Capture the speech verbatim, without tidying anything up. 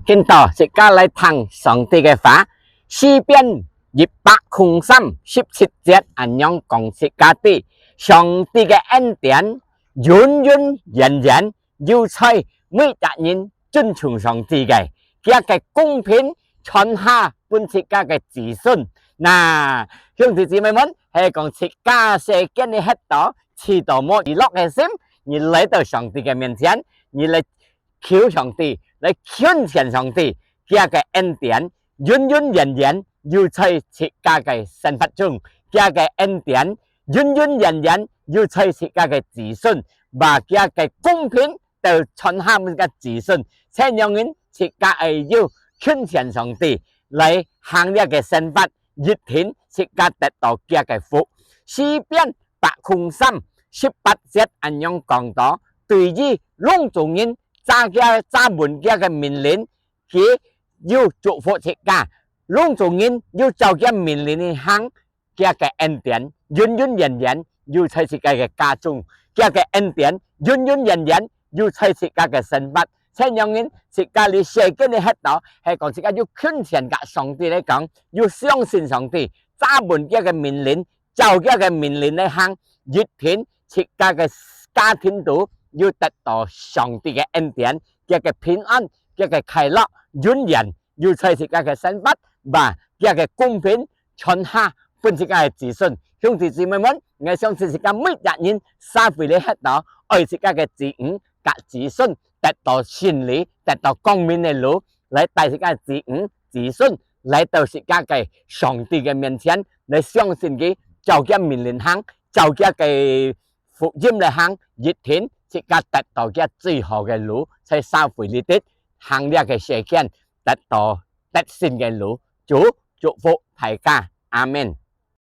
今朝自家來聽上帝个話，詩篇一百空三十七節恁樣講自家知，上帝个恩典永永遠遠，有在每隻人尊崇上帝个，佢个公平傳下分自家个子孫。那，兄弟姊妹們，係講自家世間个歇到，試到無喜樂个心，你來到上帝个面前，你來求上帝，來懇求上帝，佢个恩典永永遠遠有在自家个生活中，佢个恩典永永遠遠有在自家个子孫，把佢个公平都傳下分个子孫，這樣人自家愛有懇求上帝來行這个生活，一定自家得到佢个福。詩篇百空三十八節恁樣講到，對於攏總人，照佢，照分佢个命令，佢有祝福自家，攏總人有照佢命令去行，佢个恩典永永遠遠有在自家个家中，佢个恩典永永遠遠有在自家个生活。這樣人自家這世間个歇到，係講自家有懇求个上帝來講，有相信上帝，照分佢个命令，照佢个命令來行，一定自家个家庭肚有得到上帝个恩典，佢个平安，佢个快樂，永遠有在自家个生活，把佢个公平傳下分自家个子孫。兄弟姊妹們，𠊎相信自家每隻人社會个歇到，愛自家个子女、甲子孫得到真理，得到光明个路，來帶自家个子女、子孫來到自家个上帝个面前，來相信佢，照佢命令行，照佢个福音來行，一定自家得到佢最好个路，在社會裡底行這个世間，得到得勝个路。主祝福大家，阿們。